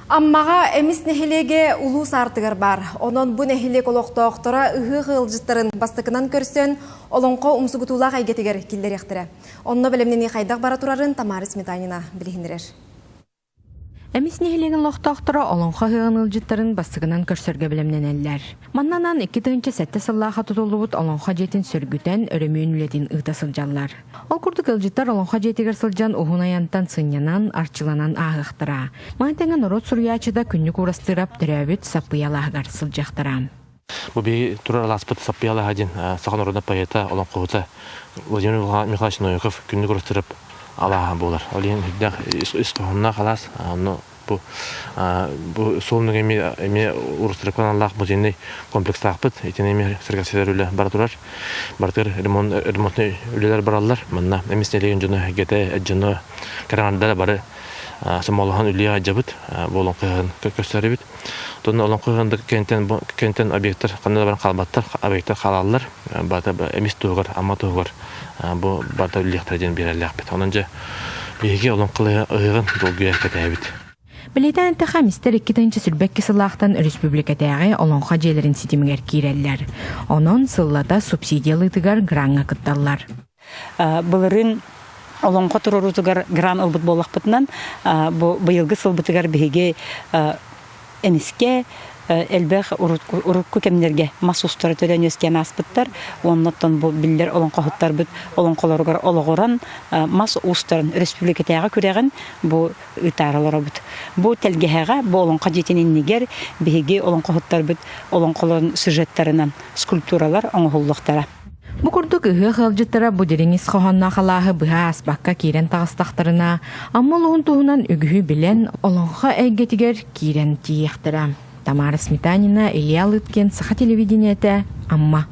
Аммаҕа Эмис нэһилиэгэ улуус аартыгар баар. Онон бу нэһилиэк олохтоохторо ыһыах ыалдьыттарын бастакынан көрсөн, олоҥхо умсугутуулаах эйгэтигэр киллэриэхтэрэ. Онно бэлэмнэнии хайдах бара турарын Тамара Сметанина билиһиннэрэр. Эмис нэһилиэгин олохтоохторо олоҥхо ыһыаҕын ыалдьыттарын бастакынан көрсөргө бэлэмнэнэллэр. Манна анаан 2007 сыллаахха тутуллубут Олоҥхо дьиэтин сөргүтэн, өрөмүөн үлэтин ыыта сылдьаллар. Ол курдук ыалдьыттар Олоҥхо дьиэтигэр сылдьан уһун айантан сынньанан, арчыланан ааһыахтара. Маны тэҥэ норуот суруйааччыта Күннүк Уурастыырап төрөөбүт Саппыйа алааһыгар сылдьыахтара. Бу биһиги турар алааспыт Саппыйа алааһа диэн саха норуотун поэта, олоҥхоһута Владимир Михайлович Ноёков Күннүк Уурастыырап алааһа буолар. Ол иһин үрдээх ис хоһоонноох алаас. Онно бу бу суолунук эмиэ эмиэ урустарыкка аналлаах музейный комплекстаахпыт. Итини эмиэ сэргэхситэр үлэ бара турар. Барытыгар ремонт ремонтный үлэлэр бараллар. Манна эмис нэһилиэгин дьоно эһигэтэ дьоно кэрэ бары сомоҕолоһон үлэлиэ сылдьабыт. Бу олоҥхо ыһыаҕын көрсөрүбүт. Онно олоҥхо ыһыаҕын кэнтэн кэнтэн объектар ханна да баран хаалбаттар, объектар хаалаллар. Барыта эмис туһугар, Амма туһугар бу барыта үлэлиэхтэрэ диэн биэрэллээхпит. Онон дьэ биһиги олоҥхо ыһыаҕын долгуйа кэтээбит. Бэлиэтээн эттэххэ, мистер 2022 сыллаахтан өрөспүүбүлүкэтээҕи Олоҥхо дьиэлэрин ситимигэр киирэллэр. Онон сыллата субсидия ылыытыгар граҥҥа кытталлар. Былырыын олоҥхо туруоруутугар гран ылбыт буоллахпытынан, бу быйылгы сылбытыгар биһиги эмискэ элбэх урукку кэмнэргэ мас устара төрөөн үөскээн ааспыттар. Оннуттан бу биллэр олоҥхоһуттарбыт олоҥхолоругар олоҕуран мас уустарын өрөспүүбүлүкэтээҕи күрэҕин бу ыытаары олоробут. Бу тэлгэһэҕэ, бу олоҥхо дьиэтин иннигэр биһиги олоҥхоһуттарбыт олоҥхолорун сюжеттарынан скульптуралар оҥоһуллуохтара. Бу курдук ыһыах ыалдьыттара бу дириҥ ис хоһоонноох алааһы быһа ааспакка киирэн таҕыстахтарына, Амма улууһун туһунан үгүһү билэн, олоҥхо эйгэтигэр киирэн тиийиэхтэрэ. Тамара Сметанина, Илья Лыткин, Саха телевидениетэ, Амма.